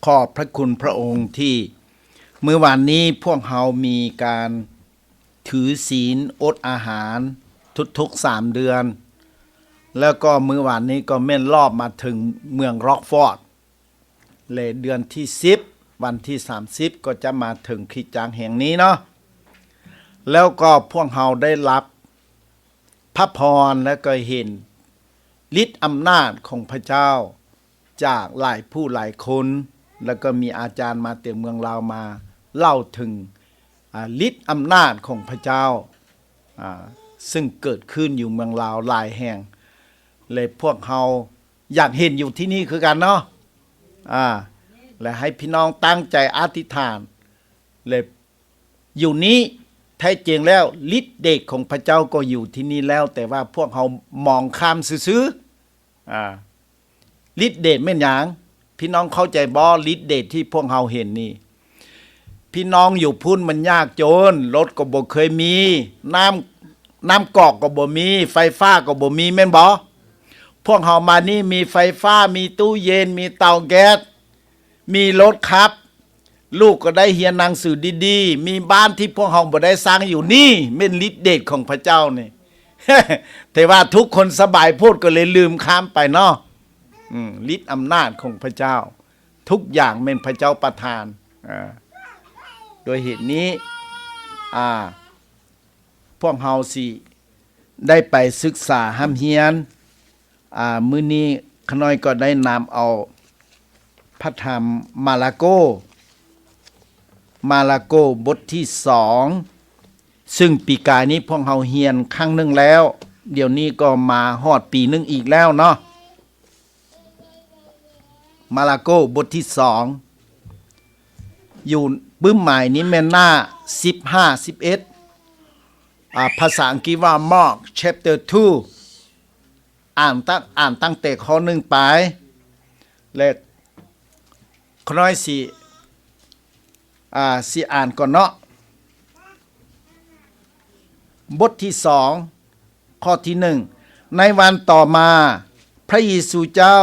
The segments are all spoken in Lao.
ຂອບພະຄຸນພະອົງທີ່ມື້ວານນີ້ພວກເຮົາມີການຖືສີນອົດອາຫານທຸກໆສາມເດືອນ ແລ້ວກໍມື້ວານນີ້ກໍແມ່ນລອບມາເຖິງເມືອງ Rockford ແລະ ເດືອນທີສິບ ວັນທີສາມສິບ ກໍຈະມາເຖິງຄຣິສຕະຈັກແຫ່ງນີ້ເນາະ ແລ້ວກໍພວກເຮົາໄດ້ຮັບພະພອນ ແລະ ກໍເຫັນລິດອຳນາດຂອງພະເຈົ້າຈາກຫຼາຍຜູ້ຫຼາຍຄົນ ແລ້ວກໍມີອາຈານມາແຕ່ເມືອງລາວມາເລົ່າເຖິງ ອາ ລິດອຳນາດຂອງພະເຈົ້າ ອາ ຊຶ່ງເກີດຂຶ້ນຢູ່ເມືອງລາວຫຼາຍແຫ່ງ ແລະ ພວກເຮົາ ຢາກເຫັນຢູ່ທີ່ນີ້ຄືກັນເນາະ ອາ ແລະ ໃຫ້ພີ່ນ້ອງຕັ້ງໃຈອະທິຖານ ແລະ ຢູ່ນີ້ ແທ້ຈິງແລ້ວລິດເດດຂອງພະເຈົ້າກໍຢູ່ທີ່ນີ້ແລ້ວ ແຕ່ວ່າພວກເຮົາມອງຂ້າມຊື່ໆ ອາ ລິດເດດແມ່ນຫຍັງ? ພີ່ນ້ອງເຂົ້າໃຈບໍ່? ລິດເດດທີ່ພວກເຮົາເຫັນນີ້ ພີ່ນ້ອງຢູ່ພຸ້ນມັນຍາກຈົນ ລົດກໍບໍ່ເຄີຍມີ ນ້ຳ ນ້ຳກອກກໍບໍ່ມີ ໄຟຟ້າກໍບໍ່ມີ ແມ່ນບໍ່? ພວກເຮົາມານີ້ມີໄຟຟ້າ ມີຕູ້ເຢັນ ມີເຕົາແກັສ ມີລົດຂັບ ລູກກໍໄດ້ຮຽນໜັງສືດີໆ ມີບ້ານທີ່ພວກເຮົາບໍ່ໄດ້ສ້າງຢູ່ ນີ້ແມ່ນລິດເດດຂອງພະເຈົ້ານີ້ ແຕ່ວ່າທຸກຄົນສະບາຍໂພດກໍເລີຍລືມຂ້າມໄປເນາະ ອືມ ລິດອຳນາດຂອງພະເຈົ້າ ທຸກຢ່າງແມ່ນພະເຈົ້າປະທານ ອາ ໂດຍເຫດນີ້ ອາ ພວກເຮົາຊິໄດ້ໄປສຶກສາຮ່ຳຮຽນ ອາ ມື້ນີ້ຂ້ານ້ອຍກໍໄດ້ນຳເອົາພະທຳມາລະໂກ ມາລະໂກບົດທີສອງ ຊຶ່ງປີກາຍນີ້ພວກເຮົາຮຽນຄັ້ງໜຶ່ງແລ້ວ ດຽວນີ້ກໍມາຮອດປີໜຶ່ງອີກແລ້ວເນາະ. ມາລະໂກບົດທີສອງ ຢູ່ປຶ້ມໝາຍນີ້ແມ່ນໜ້າສິບຫ້າ ສິບເອັດ ອາ ພາສາອັງກິດວ່າ Mark chapter two ອ່ານຕັ້ງ ອ່ານຕັ້ງແຕ່ຂໍ້ໜຶ່ງໄປ ແລະ ຂ້ານ້ອຍຊິ ອາ ຊິອ່ານກ່ອນເນາະ. ບົດທີສອງ ຂໍ້ທີໜຶ່ງ ໃນວັນຕໍ່ມາ ພະເຢຊູເຈົ້າ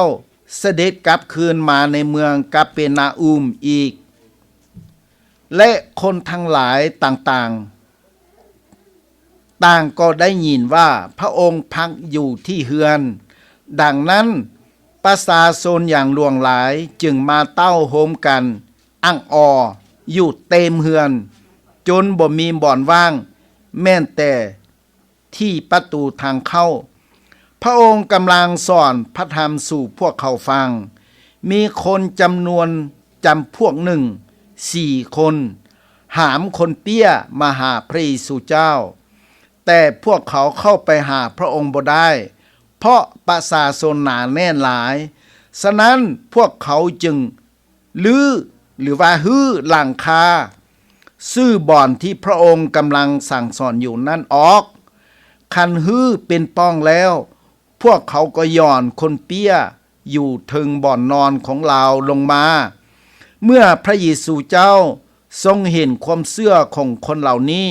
ສະເດັດກັບຄືນມາໃນເມືອງກາເປນາອຸມອີກ ແລະ ຄົນທັງຫຼາຍຕ່າງໆ ຕ່າງກໍໄດ້ຍິນວ່າພະອົງພັກຢູ່ທີ່ເຮືອນ. ດັ່ງນັ້ນ ປະຊາຊົນຢ່າງຫຼວງຫຼາຍຈຶ່ງມາເຕົ້າໂຮມກັນ ອັ່ງອໍຢູ່ເຕັມເຮືອນ ຈົນບໍ່ມີບ່ອນວ່າງ ແມ່ນແຕ່ທີ່ປະຕູທາງເຂົ້າ. ພະອົງກຳລັງສອນພະທຳສູ່ພວກເຂົາຟັງ. ມີຄົນຈຳນວນຈຳພວກໜຶ່ງ ສີ່ຄົນ ຫາມຄົນເປ້ຍມາຫາພະເຢຊູເຈົ້າ, ແຕ່ພວກເຂົາເຂົ້າໄປຫາພະອົງບໍ່ໄດ້ ເພາະປະຊາຊົນໜາແໜ້ນຫຼາຍ. ສະນັ້ນ ພວກເຂົາຈຶ່ງ ຮື້ ຫຼືວ່າຮື້ຫຼັງຄາ ຊື່ບ່ອນທີ່ພະອົງກຳລັງສັ່ງສອນຢູ່ນັ້ນອອກ. ຄັນຮື້ເປັນປ່ອງແລ້ວ ພວກເຂົາກໍຢ່ອນຄົນເປ້ຍຢູ່ເທິງບ່ອນນອນຂອງລາວລົງມາ. ເມື່ອພະເຢຊູເຈົ້າຊົງເຫັນຄວາມເຊື່ອຂອງຄົນເຫຼົ່ານີ້,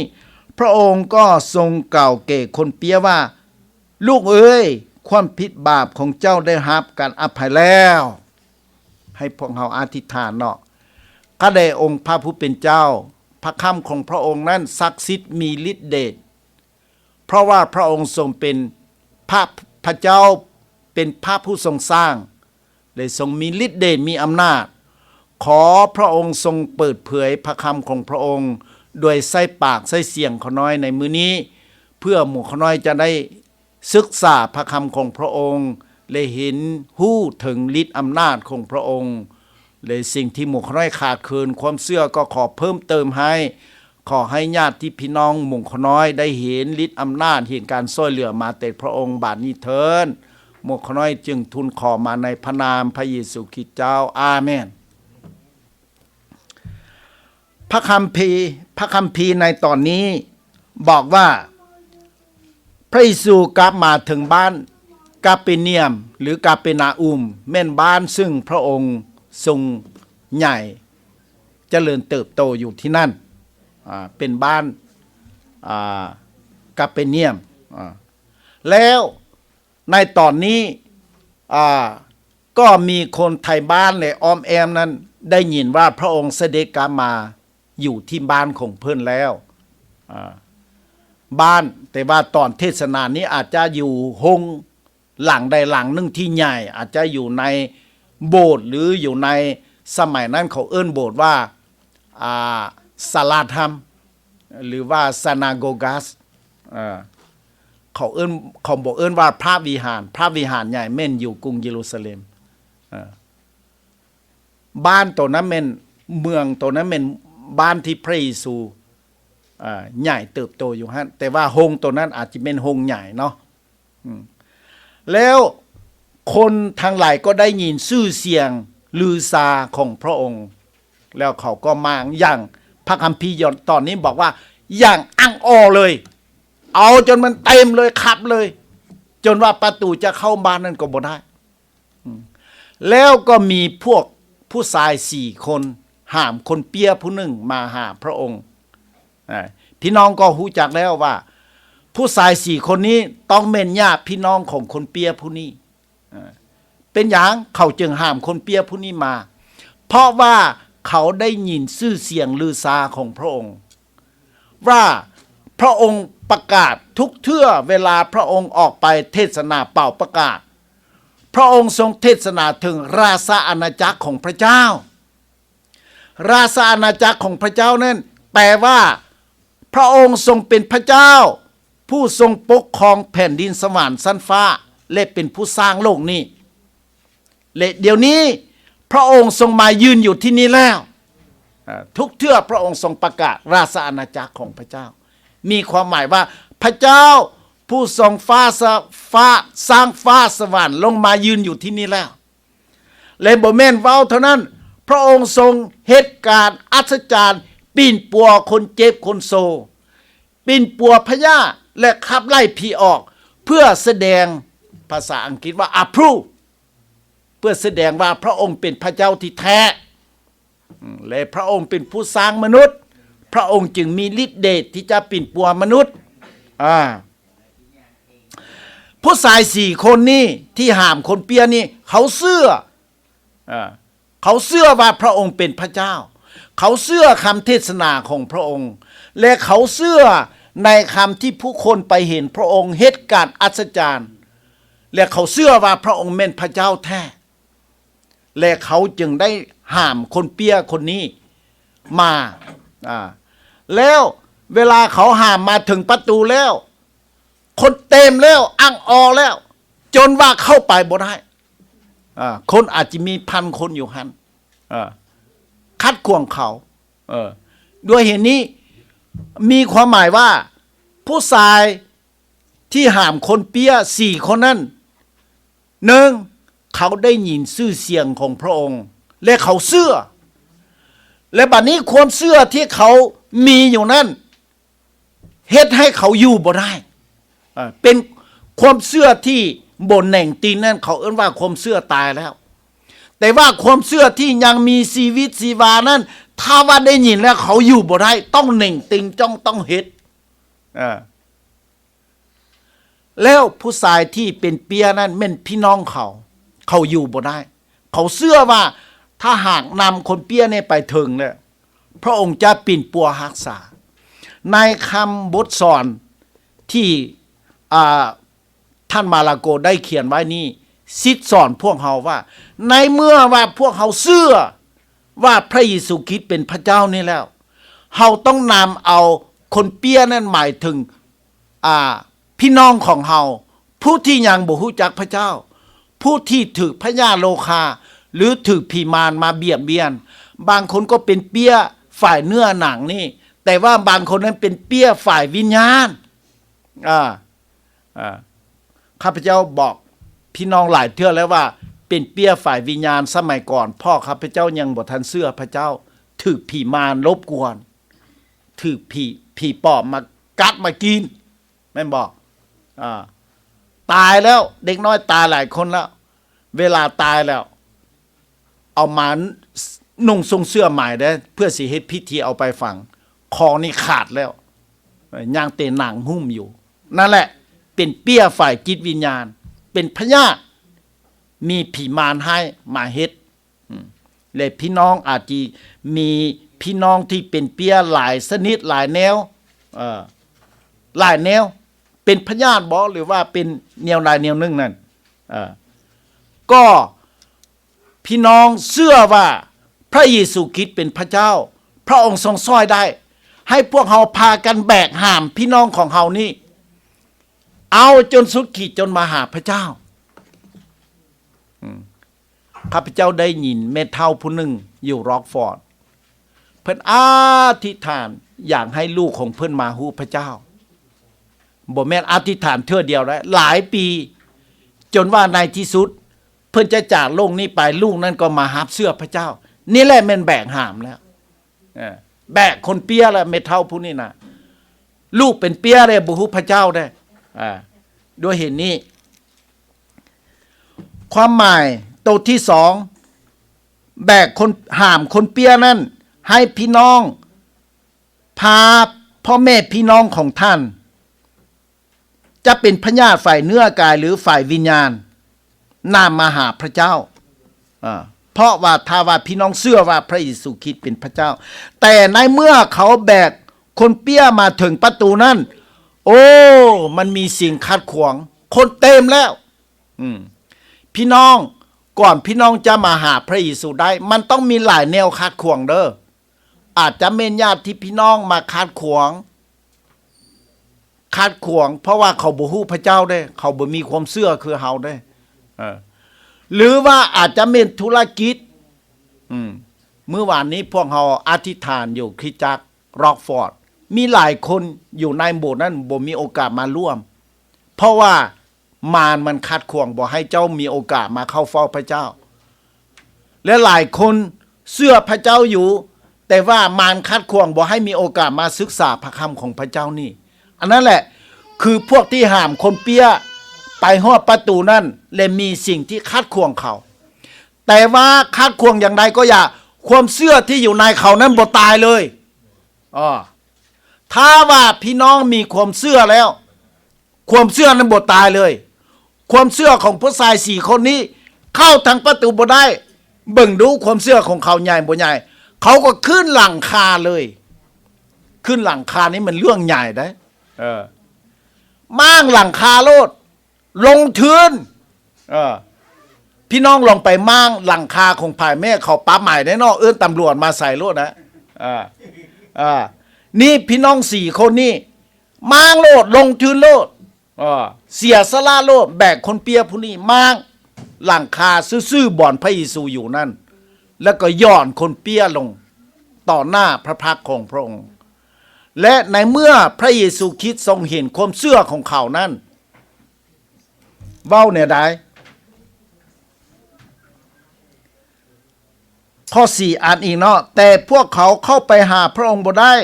ພະອົງກໍຊົງກ່າວແກ່ຄົນເປ້ຍວ່າ, ລູກເອີຍ, ຄວາມຜິດບາບຂອງເຈົ້າໄດ້ຮັບການອະໄພແລ້ວ. ໃຫ້ພວກເຮົາອະທິຖານເນາະ. ຂ້າແດ່ອົງພະຜູ້ເປັນເຈົ້າ, ພະຄຳຂອງພະອົງນັ້ນສັກສິດມີລິດເດດ, ເພາະວ່າພະອົງຊົງເປັນພະ, ພະເຈົ້າ, ເປັນພະຜູ້ຊົງສ້າງ ແລະ ຊົງມີລິດເດດ, ມີອຳນາດ. ຂໍພະອົງຊົງເປີດເຜີຍພະຄຳຂອງພະອົງ ໂດຍໃຊ້ປາກໃຊ້ສຽງຂ້ານ້ອຍໃນມື້ນີ້, ເພື່ອໝູ່ຂ້ານ້ອຍຈະໄດ້ ສຶກສາພະຄຳຂອງພະອົງ ແລະ ເຫັນຮູ້ເຖິງລິດອຳນາດຂອງພະອົງ ແລະ ສິ່ງທີ່ໝູ່ຂ້ານ້ອຍຂາດເຂີນຄວາມເຊື່ອກໍຂໍເພີ່ມເຕີມໃຫ້. ຂໍໃຫ້ຍາດຕິພີ່ນ້ອງໝູ່ຂ້ານ້ອຍໄດ້ເຫັນລິດອຳນາດ, ເຫັນການຊ່ວຍເຫຼືອມາແຕ່ພະອົງບາດນີ້ເທີ້ນ. ໝູ່ຂ້ານ້ອຍຈຶ່ງທູນຂໍມາໃນພະນາມພະເຢຊູຄຣິດເຈົ້າ. ອາເມນ. ພະຄຳພີ, ພະຄຳພີໃນຕອນນີ້ບອກວ່າ ພະເຢຊູກັບມາເຖິງບ້ານກາເປນຽມ ຫຼື ກາເປນາອຸມ, ແມ່ນບ້ານຊຶ່ງພະອົງຊົງໃຫຍ່ຈະເລີນເຕີບໂຕຢູ່ທີ່ນັ້ນ, ອາ, ເປັນບ້ານ, ອາ, ກາເປນຽມ, ອາ, ແລ້ວ ໃນຕອນນີ້ ອາ ກໍມີຄົນໄທບ້ານ ແລະ ອ້ອມແອ້ມນັ້ນໄດ້ຍິນວ່າພະອົງສະເດັດກັບມາຢູ່ທີ່ບ້ານຂອງເພິ່ນແລ້ວ ອາ ບ້ານ, ແຕ່ວ່າຕອນເທດສະໜານີ້ອາດຈະຢູ່ໂຮງຫຼັງໃດຫຼັງໜຶ່ງທີ່ໃຫຍ່, ອາດຈະຢູ່ໃນໂບດ ຫຼື ຢູ່ໃນ ສະໄໝນັ້ນເຂົາເອີ້ນໂບດວ່າ ອາ ສາລາທຳ ຫຼືວ່າ synagogas ເອີ ເຂົາເອີ້ນ ເຂົາບໍ່ເອີ້ນວ່າພະວິຫານ, ພະວິຫານໃຫຍ່ແມ່ນຢູ່ກຸງເຢຣູຊາເລັມ ເອີ ບ້ານໂຕນັ້ນແມ່ນ ເມືອງໂຕນັ້ນແມ່ນບ້ານທີ່ພະເຢຊູ ເອີ ໃຫຍ່ເຕີບໂຕຢູ່ຫັ້ນ, ແຕ່ວ່າໂຮງໂຕນັ້ນອາດຈະແມ່ນໂຮງໃຫຍ່ເນາະ. ອືມ ແລ້ວຄົນທັງຫຼາຍກໍໄດ້ຍິນຊື່ສຽງລືຊາຂອງພະອົງ ແລ້ວເຂົາກໍມາ ຢ່າງພະຄຳພີຕອນນີ້ບອກວ່າ ຢ່າງອັ່ງອໍເລີຍ, ເອົາຈົນມັນເຕັມເລີຍ, ຂັບເລີຍ, ຈົນວ່າປະຕູຈະເຂົ້າບ້ານນັ້ນກໍບໍ່ໄດ້. ອືມ ແລ້ວກໍມີພວກຜູ້ຊາຍສີ່ຄົນ ຫາມຄົນເປຍຜູ້ໜຶ່ງມາຫາພະອົງ. ອາ ພີ່ນ້ອງກໍຮູ້ຈັກແລ້ວວ່າ ຜູ້ຊາຍສີ່ຄົນນີ້ຕ້ອງແມ່ນຍາດພີ່ນ້ອງຂອງຄົນເປຍຜູ້ນີ້. ອາ ເປັນຫຍັງເຂົາຈຶ່ງຫາມຄົນເປຍຜູ້ນີ້ມາ? ເພາະວ່າເຂົາໄດ້ຍິນຊື່ສຽງລືຊາຂອງພະອົງ ວ່າພະອົງປະກາດທຸກເທື່ອ ເວລາພະອົງອອກໄປເທດສະໜາເປົ່າປະກາດ, ພະອົງຊົງເທດສະໜາເຖິງລາຊະອານາຈັກຂອງພະເຈົ້າ. ລາຊະອານາຈັກຂອງພະເຈົ້ານັ້ນແປວ່າ ພະອົງຊົງເປັນພະເຈົ້າ ຜູ້ຊົງປົກຄອງແຜ່ນດິນສະຫວັນຊັ້ນຟ້າ ແລະ ເປັນຜູ້ສ້າງໂລກນີ້. ແລະ ດຽວນີ້ພະອົງຊົງມາຢືນຢູ່ທີ່ນີ້ແລ້ວ. ອາ ທຸກເທື່ອພະອົງຊົງປະກາດລາຊະອານາຈັກຂອງພະເຈົ້າ ມີຄວາມໝາຍວ່າ ພະເຈົ້າຜູ້ຊົງຟ້າສະ ຟ້າ ສ້າງຟ້າສະຫວັນລົງມາຢືນຢູ່ທີ່ນີ້ແລ້ວ. ແລະ ບໍ່ແມ່ນເວົ້າເທົ່ານັ້ນ, ພະອົງຊົງເຮັດການອັດສະຈານ ປິ່ນປົວຄົນເຈັບຄົນໂຊ, ປິ່ນປົວພະຍາດ ແລະ ຂັບໄລ່ຜີອອກ ເພື່ອສະແດງ ພາສາອັງກິດວ່າ approve ເພື່ອສະແດງວ່າພະອົງເປັນພະເຈົ້າທີ່ແທ້ ແລະ ພະອົງເປັນຜູ້ສ້າງມະນຸດ, ພະອົງຈຶ່ງມີລິດເດດທີ່ຈະປິ່ນປົວມະນຸດ. ອາ ຜູ້ຊາຍສີ່ຄົນນີ້ທີ່ຫາມຄົນເປຍນີ້ ເຂົາເຊື່ອ ເຂົາເຊື່ອວ່າພະອົງເປັນພະເຈົ້າ, ເຂົາເຊື່ອຄຳເທດສະໜາຂອງພະອົງ ແລະ ເຂົາເຊື່ອໃນຄຳທີ່ຜູ້ຄົນໄປເຫັນພະອົງເຮັດການອັດສະຈານ, ແລະ ເຂົາເຊື່ອວ່າພະອົງແມ່ນພະເຈົ້າແທ້. ແລະ ເຂົາຈຶ່ງໄດ້ຫາມຄົນເປຍຄົນນີ້ມາ. ອາ ແລ້ວເວລາເຂົາຫາມມາເຖິງປະຕູແລ້ວ, ຄົນເຕັມແລ້ວ, ອັ່ງອໍແລ້ວ, ຈົນວ່າເຂົ້າໄປບໍ່ໄດ້. ອາ ຄົນອາດຈະມີພັນຄົນຢູ່ຫັ້ນ, ເອີ ຂັດຂວາງເຂົາ. ເອີ ດ້ວຍເຫດນີ້ ມີຄວາມໝາຍວ່າ ຜູ້ຊາຍທີ່ຫາມຄົນເປຍສີ່ຄົນນັ້ນ, ໜຶ່ງ ເຂົາໄດ້ຍິນຊື່ສຽງຂອງພະອົງ ແລະ ເຂົາເຊື່ອ. ແລະ ບັດນີ້ຄວາມເຊື່ອທີ່ເຂົາມີຢູ່ນັ້ນ ເຮັດໃຫ້ເຂົາຢູ່ບໍ່ໄດ້. ເອີ ເປັນຄວາມເຊື່ອທີ່ບໍ່ແໜັງຕີນນັ້ນ ເຂົາເອີ້ນວ່າຄວາມເຊື່ອຕາຍແລ້ວ. ແຕ່ວ່າຄວາມເຊື່ອທີ່ຍັງມີຊີວິດຊີວານັ້ນ ຖ້າວ່າໄດ້ຍິນແລ້ວເຂົາຢູ່ບໍ່ໄດ້, ຕ້ອງແໜັງຕີນ, ຈ້ອງ, ຕ້ອງເຮັດ. ເອີ ແລ້ວຜູ້ຊາຍທີ່ເປັນເປຍນັ້ນແມ່ນພີ່ນ້ອງເຂົາ, ເຂົາຢູ່ບໍ່ໄດ້. ເຂົາເຊື່ອວ່າຖ້າຫາກນຳຄົນເປຍນີ້ໄປເຖິງແລ້ວ ພະອົງຈະປິ່ນປົວຮັກສາ. ໃນຄຳບົດສອນທີ່ ອາ ທ່ານມາລາໂກໄດ້ຂຽນໄວ້ນີ້ ສິດສອນພວກເຮົາວ່າ ໃນເມື່ອວ່າພວກເຮົາເຊື່ອວ່າພະເຢຊູຄຣິດເປັນພະເຈົ້ານີ້ແລ້ວ, ເຮົາຕ້ອງນຳເອົາຄົນເປຍນັ້ນ ໝາຍເຖິງ ອາ ພີ່ນ້ອງຂອງເຮົາ ຜູ້ທີ່ຍັງບໍ່ຮູ້ຈັກພະເຈົ້າ, ຜູ້ທີ່ຖືກພະຍາດໂລຄາ ຫຼື ຖືກຜີມານມາບຽດບຽນ. ບາງຄົນກໍເປັນເປຍຝ່າຍເນື້ອໜັງນີ້, ແຕ່ວ່າບາງຄົນນັ້ນເປັນເປຍຝ່າຍວິນຍານ. ອາ ອາ ຂ້າພະເຈົ້າບອກພີ່ນ້ອງຫຼາຍເທື່ອແລ້ວວ່າ ເປັນເປຍຝ່າຍວິນຍານ. ສະໄໝກ່ອນ ພໍ່ຂ້າພະເຈົ້າຍັງບໍ່ທັນເຊື່ອພະເຈົ້າ, ຖືກຜີມານລົບກວນ, ຖືກຜີ ຜີປອບມາກັດມາກິນ. ແມ່ນບໍ່? ອາ ຕາຍແລ້ວ, ເດັກນ້ອຍຕາຍຫຼາຍຄົນແລ້ວ. ເວລາຕາຍແລ້ວ ເອົາມານຸ່ງຊົງເສື້ອໃໝ່ເດ້ ເພື່ອຊິເຮັດພິທີເອົາໄປຝັງ. ຄໍນີ້ຂາດແລ້ວ, ຍັງແຕ່ໜັງຫຸ້ມຢູ່. ນັ້ນແຫຼະ ເປັນເປຍຝ່າຍຈິດວິນຍານ, ເປັນພະຍາດ. ມີຜີມານຮ້າຍມາເຮັດ. ອືມ ແລະ ພີ່ນ້ອງອາດຊິມີພີ່ນ້ອງທີ່ເປັນເປ້ຍຫຼາຍຊະນິດຫຼາຍແນວ ເອີ ຫຼາຍແນວ ເປັນພະຍາດບໍ ຫຼືວ່າເປັນແນວໃດແນວໜຶ່ງນັ້ນ ເອີ ກໍພີ່ນ້ອງເຊື່ອວ່າພະເຢຊູຄຣິດເປັນພະເຈົ້າ, ພະອົງຊົງຊ່ອຍໄດ້ ໃຫ້ພວກເຮົາພາກັນແບກຫາມພີ່ນ້ອງຂອງເຮົານີ້ ເອົາຈົນສຸດຂີດ ຈົນມາຫາພະເຈົ້າ. ອືມ ຂ້າພະເຈົ້າໄດ້ຍິນແມ່ເຖົ້າຜູ້ໜຶ່ງຢູ່ Rockford ເພິ່ນອະທິຖານຢາກໃຫ້ລູກຂອງເພິ່ນມາຮູ້ພະເຈົ້າ. ບໍ່ແມ່ນອະທິຖານເທື່ອດຽວໄດ໋ ຫຼາຍປີ ຈົນວ່າໃນທີ່ສຸດເພິ່ນຈະຈາກໂລກນີ້ໄປ ລູກນັ້ນກໍມາຮັບເຊື່ອພະເຈົ້າ. ນີ້ແຫຼະແມ່ນແບກຫາມແລ້ວ ເອີ ແບກຄົນເປ້ຍແລ້ວ ແມ່ເຖົ້າຜູ້ນີ້ນະ ລູກເປັນເປ້ຍເດ້ ບໍ່ຮູ້ພະເຈົ້າເດ້. ອາ ດ້ວຍເຫດນີ້ ຄວາມໝາຍໂຕທີສອງ ແບກຄົນ ຫາມຄົນເປ້ຍນັ້ນ ໃຫ້ພີ່ນ້ອງ ພາພໍ່ແມ່ພີ່ນ້ອງຂອງທ່ານ ຈະເປັນພະຍາດຝ່າຍເນື້ອກາຍ ຫຼື ຝ່າຍວິນຍານ ນຳມາຫາພະເຈົ້າ. ອາ ເພາະວ່າຖ້າວ່າພີ່ນ້ອງເຊື່ອວ່າພະເຢຊູຄຣິດເປັນພະເຈົ້າ, ແຕ່ໃນເມື່ອເຂົາແບກຄົນເປ້ຍມາເຖິງປະຕູນັ້ນ ໂອ້ ມັນມີສິ່ງຂັດຂວາງ, ຄົນເຕັມແລ້ວ. ອືມ ພີ່ນ້ອງ, ກ່ອນພີ່ນ້ອງຈະມາຫາພະເຢຊູໄດ້ ມັນຕ້ອງມີຫຼາຍແນວຂັດຂວາງເດີ. ອາດຈະແມ່ນຍາດພີ່ນ້ອງມາຂັດຂວາງ, ຂັດຂວາງ ເພາະວ່າເຂົາບໍ່ຮູ້ພະເຈົ້າເດ້, ເຂົາບໍ່ມີຄວາມເຊື່ອຄືເຮົາເດ້. ເອີ ຫຼືວ່າອາດຈະແມ່ນທຸລະກິດ. ອືມ ມື້ວານນີ້ພວກເຮົາອະທິຖານຢູ່ຄຣິສຕະຈັກ Rockford ມີຫຼາຍຄົນຢູ່ໃນໂບດນັ້ນບໍ່ມີໂອກາດມາຮ່ວມ ເພາະວ່າ ມານມັນຂັດຂວາງບໍ່ໃຫ້ເຈົ້າມີໂອກາດມາເຂົ້າເຝົ້າພະເຈົ້າ ແລະ ຫຼາຍຄົນເຊື່ອພະເຈົ້າຢູ່, ແຕ່ວ່າມານຂັດຂວາງບໍ່ໃຫ້ມີໂອກາດມາສຶກສາພະຄຳຂອງພະເຈົ້ານີ້. ອັນນັ້ນແຫຼະ ຄືພວກທີ່ຫາມຄົນເປ້ຍໄປຮອດປະຕູນັ້ນ ແລະ ມີສິ່ງທີ່ຂັດຂວາງເຂົາ. ແຕ່ວ່າຂັດຂວາງຢ່າງໃດກໍຢ່າ, ຄວາມເຊື່ອທີ່ຢູ່ໃນເຂົານັ້ນບໍ່ຕາຍເລີຍ. ອາ ຖ້າວ່າພີ່ນ້ອງມີຄວາມເຊື່ອແລ້ວ, ຄວາມເຊື່ອນັ້ນບໍ່ຕາຍເລີຍ. ຄວາມເຊື່ອຂອງຜູ້ຊາຍສີ່ຄົນນີ້ເຂົ້າທາງປະຕູບໍ່ໄດ້. ເບິ່ງດູຄວາມເຊື່ອຂອງເຂົາໃຫຍ່ບໍ່ໃຫຍ່? ເຂົາກໍຂຶ້ນຫຼັງຄາເລີຍ. ຂຶ້ນຫຼັງຄານີ້ມັນເລື່ອງໃຫຍ່ເດ້. ເອີ ມ້າງຫຼັງຄາໂລດ, ລົງທຶນ. ເອີ ພີ່ນ້ອງລອງໄປມ້າງຫຼັງຄາຂອງໃຜແມ້ ເຂົາປັບໃໝເດ້ເນາະ, ເອີ້ນຕຳຫຼວດມາໃສ່ໂລດນະ. ເອີ ເອີ ນີ້ພີ່ນ້ອງສີ່ຄົນນີ້ ມ້າງໂລດ, ລົງທຶນໂລດ, ເອີ ເສຍສະຫຼະໂລດ, ແບກຄົນເປ້ຍຜູ້ນີ້ມ້າງຫຼັງຄາຊື່ໆ ບ່ອນພະເຢຊູຢູ່ນັ້ນ, ແລ້ວກໍຢ່ອນຄົນເປ້ຍລົງຕໍ່ໜ້າພະພັກຂອງພະອົງ. ແລະ ໃນເມື່ອພະເຢຊູຄຣິດຊົງເຫັນຄວາມເຊື່ອຂອງເຂົານັ້ນ ເວົ້າແນວໃດ? ຂໍ້ສີ່ ອ່ານອີກເນາະ, ແຕ່ພວກເຂົາເຂົ້າໄປຫາພະອົງບໍ່ໄດ້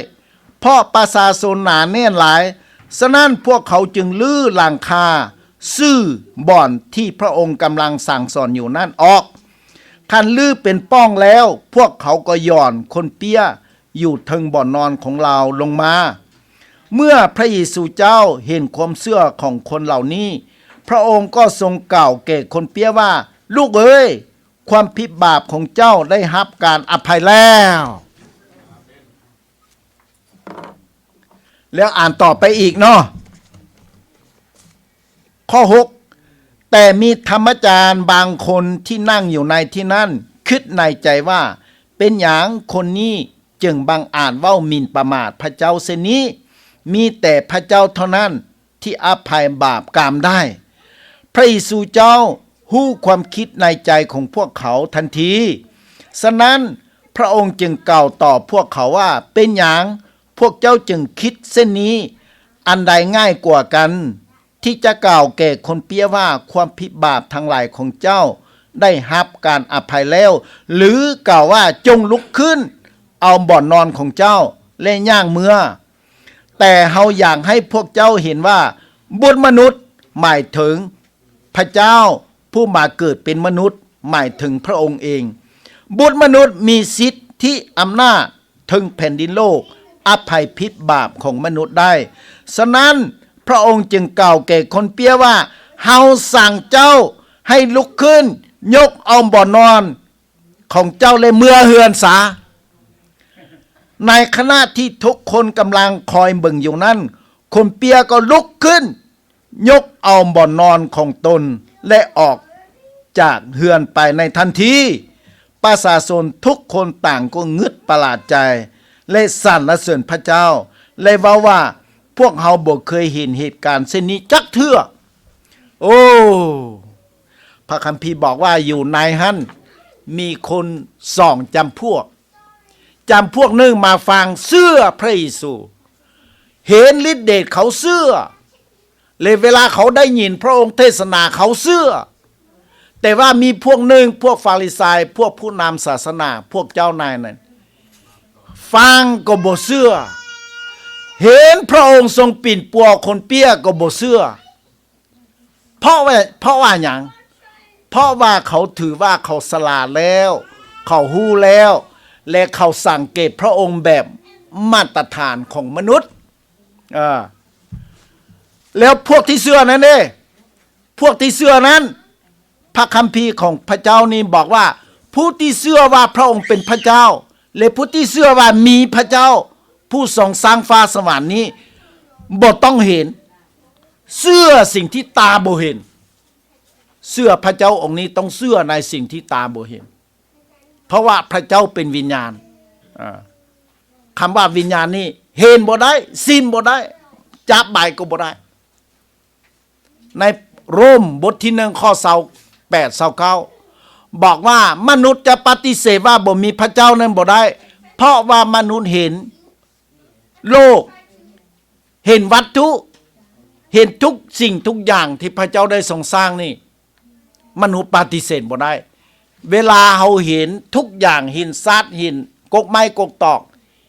ເພາະປະຊາຊົນໜາແໜ້ນຫຼາຍ. ສະນັ້ນພວກເຂົາຈຶ່ງຮື້ຫຼັງຄາຊື່ບ່ອນທີ່ພະອົງກຳລັງສັ່ງສອນຢູ່ນັ້ນອອກ. ຄັນຮື້ເປັນປ່ອງແລ້ວ, ພວກເຂົາກໍຢ່ອນຄົນເປ້ຍຢູ່ເທິງບ່ອນນອນຂອງລາວລົງມາ. ເມື່ອພະເຢຊູເຈົ້າເຫັນຄວາມເຊື່ອຂອງຄົນເຫຼົ່ານີ້, ພະອົງກໍຊົງກ່າວແກ່ຄົນເປ້ຍວ່າ, ລູກເອີຍ, ຄວາມຜິດບາບຂອງເຈົ້າໄດ້ຮັບການອະໄພແລ້ວ. ແລ້ວອ່ານຕໍ່ໄປອີກເນາະ. ຂໍ້ຫົກ ແຕ່ມີທຳມະຈານບາງຄົນທີ່ນັ່ງຢູ່ໃນທີ່ນັ້ນ ຄິດໃນໃຈວ່າ, ເປັນຫຍັງຄົນນີ້ຈຶ່ງບັງອາດເວົ້າໝິ່ນປະໝາດພະເຈົ້າເຊັ່ນນີ້? ມີແຕ່ພະເຈົ້າເທົ່ານັ້ນ ທີ່ອະໄພບາບກາມໄດ້. ພະເຢຊູເຈົ້າຮູ້ຄວາມຄິດໃນໃຈຂອງພວກເຂົາທັນທີ. ສະນັ້ນ, ພະອົງຈຶ່ງກ່າວຕອບພວກເຂົາວ່າ, ເປັນຫຍັງພວກເຈົ້າຈຶ່ງຄິດເຊັ່ນນີ້? ອັນໃດງ່າຍກວ່າກັນ, ທີ່ຈະກ່າວແກ່ຄົນເປ້ຍວ່າ, ຄວາມຜິດບາບທັງຫຼາຍຂອງເຈົ້າໄດ້ຮັບການອະໄພແລ້ວ, ຫຼື ກ່າວວ່າ, ຈົ່ງລຸກຂຶ້ນ, ເອົາບ່ອນນອນຂອງເຈົ້າ ແລະ ຍ່າງເມືອ? ແຕ່ເຮົາຢາກໃຫ້ພວກເຈົ້າເຫັນວ່າ ບຸດມະນຸດ ໝາຍເຖິງພະເຈົ້າຜູ້ມາເກີດເປັນມະນຸດ, ໝາຍເຖິງພະອົງເອງ. ບຸດມະນຸດມີສິດທິອຳນາດເທິງແຜ່ນດິນໂລກ, ອະໄພຜິດບາບຂອງມະນຸດໄດ້. ສະນັ້ນ, ພະອົງຈຶ່ງກ່າວແກ່ຄົນເປ້ຍວ່າ, ເຮົາສັ່ງເຈົ້າໃຫ້ລຸກຂຶ້ນ ຍົກເອົາບ່ອນນອນຂອງເຈົ້າ ແລະ ເມືອເຮືອນສາ. ໃນຂະນະທີ່ທຸກຄົນກຳລັງຄອຍເບິ່ງຢູ່ນັ້ນ, ຄົນເປ້ຍກໍລຸກຂຶ້ນ, ຍົກເອົາບ່ອນນອນຂອງຕົນ ແລະ ອອກຈາກເຮືອນໄປໃນທັນທີ. ປະຊາຊົນທຸກຄົນຕ່າງກໍງຶດປະຫຼາດໃຈ ແລະ ສັນລະເສີນພະເຈົ້າ ແລະ ເວົ້າວ່າ, ພວກເຮົາບໍ່ເຄີຍເຫັນເຫດການເຊັ່ນນີ້ຈັກເທື່ອ. ໂອ້ ພະຄຳພີບອກວ່າຢູ່ໃນຫັ້ນມີຄົນສອງຈຳພວກ. ຈຳພວກໜຶ່ງມາຟັງເຊື່ອພະເຢຊູ, ເຫັນລິດເດດເຂົາເຊື່ອ, ແລະ ເວລາເຂົາໄດ້ຍິນພະອົງເທດສະໜາເຂົາເຊື່ອ. ແຕ່ວ່າມີພວກໜຶ່ງ, ພວກຟາຣິໄຊ, ພວກຜູ້ນຳສາສະໜາ, ພວກເຈົ້ານາຍນັ້ນ, ຟັງກໍບໍ່ເຊື່ອ, ເຫັນພະອົງຊົງປິ່ນປົວຄົນເປ້ຍກໍບໍ່ເຊື່ອ. ເພາະວ່າ, ເພາະວ່າຫຍັງ? ເພາະວ່າເຂົາຖືວ່າເຂົາສະຫຼາດແລ້ວ, ເຂົາຮູ້ແລ້ວ ແລະ ເຂົາສັງເກດພະອົງແບບມາດຕະຖານຂອງມະນຸດ. ເອີ ແລ້ວພວກທີ່ເຊື່ອນັ້ນເດ້? ພວກທີ່ເຊື່ອນັ້ນ, ພະຄຳພີຂອງພະເຈົ້ານີ້ບອກວ່າ, ຜູ້ທີ່ເຊື່ອວ່າພະອົງເປັນພະເຈົ້າ ແລະ ຜູ້ທີ່ເຊື່ອວ່າມີພະເຈົ້າຜູ້ຊົງສ້າງຟ້າສະຫວັນນີ້ ບໍ່ຕ້ອງເຫັນ, ເຊື່ອສິ່ງທີ່ຕາບໍ່ເຫັນ. ເຊື່ອພະເຈົ້າອົງນີ້ຕ້ອງເຊື່ອໃນສິ່ງທີ່ຕາບໍ່ເຫັນ, ເພາະວ່າພະເຈົ້າເປັນວິນຍານ. ອາ ຄຳວ່າວິນຍານນີ້ເຫັນບໍ່ໄດ້, ຊິມບໍ່ໄດ້, ຈັບໃບກໍບໍ່ໄດ້. ໃນໂຣມບົດທີໜຶ່ງ ຂໍ້ຊາວແປດ ຊາວເກົ້າ ບອກວ່າ ມະນຸດຈະປະຕິເສດວ່າບໍ່ມີພະເຈົ້ານັ້ນບໍ່ໄດ້, ເພາະວ່າມະນຸດເຫັນໂລກ, ເຫັນວັດຖຸ, ເຫັນທຸກສິ່ງທຸກຢ່າງທີ່ພະເຈົ້າໄດ້ຊົງສ້າງນີ້, ມະນຸດປະຕິເສດບໍ່ໄດ້. ເວລາເຮົາເຫັນທຸກຢ່າງ, ເຫັນສັດ, ເຫັນກົກໄມ້ກົກຕອກ,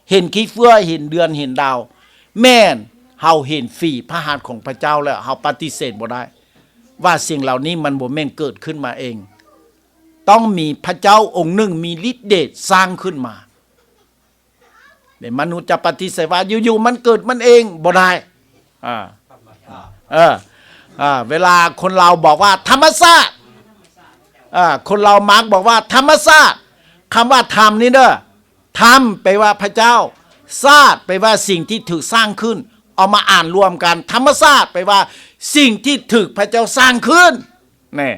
ເຫັນຂີ້ເຝື້ອ, ເຫັນເດືອນ, ເຫັນດາວ, ແມ່ນເຮົາເຫັນຝີພະຫັດຂອງພະເຈົ້າແລ້ວ, ເຮົາປະຕິເສດບໍ່ໄດ້ວ່າສິ່ງເຫຼົ່ານີ້ມັນບໍ່ແມ່ນເກີດຂຶ້ນມາເອງ. ຕ້ອງມີພະເຈົ້າອົງໜຶ່ງມີລິດເດດສ້າງຂຶ້ນມາ. ແມ່ນມະນຸດຈະປະຕິເສດວ່າຢູ່ໆມັນເກີດມັນເອງບໍ່ໄດ້. ອາ ເອີ ອາ ເວລາຄົນລາວບອກວ່າທຳມະຊາດ, ອາ ຄົນລາວມັກບອກວ່າທຳມະຊາດ. ຄຳວ່າທຳນີ້ເດີ, ທຳແປວ່າພະເຈົ້າ, ຊາດແປວ່າສິ່ງທີ່ຖືກສ້າງຂຶ້ນ. ເອົາມາອ່ານລວມກັນ, ທຳມະຊາດແປວ່າສິ່ງທີ່ຖືກພະເຈົ້າສ້າງຂຶ້ນ. ແນ່